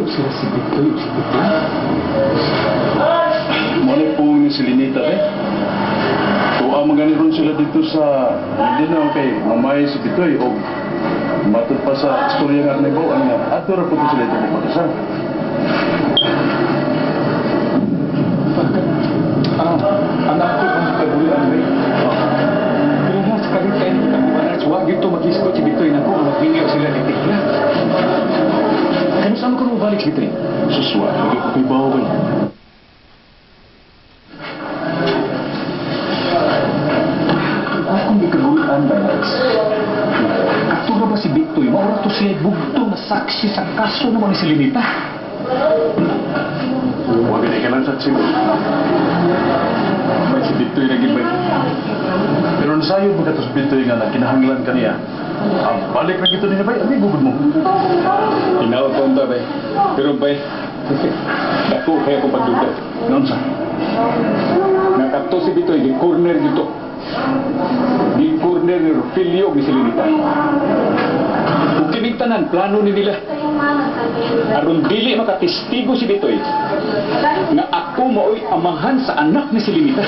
sila si Bitoy o si Tikla. Mao ni pung ni si Linita eh. Tuwa man gani ron sila dito sa Mindanao kay mamay si Bitoy o matod pa sa istorya nga nahibaw-an nga adto ra pud sila dito magpakasal. Bakit? Ah, anak ko ang kaguluhan ba? Pero nga sa kalit kayo ng kitabuan, wa gyud to maghisgot si Bitoy nako nga magminyo sila ni Tikla. Kano saan ko mobalik si Bitoy? Suswa, lagi ko kay bawo ba? Akong gikaguluhan ba, Alex? Kato ra ba si Bitoy? Maura to siya bugto na saksi sa kaso naman ni si Linita. Wa gani ka lang sa siguro. May si Bitoy na gid ba? Pero nasayod mo kato sa Bitoy nga nakinahanglan kaniya. Ang balik na gito niya bay, amigo gud mo. Tinawag ko unta bay. Pero bay, dako kaya ko pagduda. Naunsa? Nakato si Bitoy, di corner dito. Di corner ni Rufilio ni Silinita. Kung kining tanan, plano ni nila. Aron dili makatestigo si Bitoy nga ako mao'y amahan sa anak ni Silinita.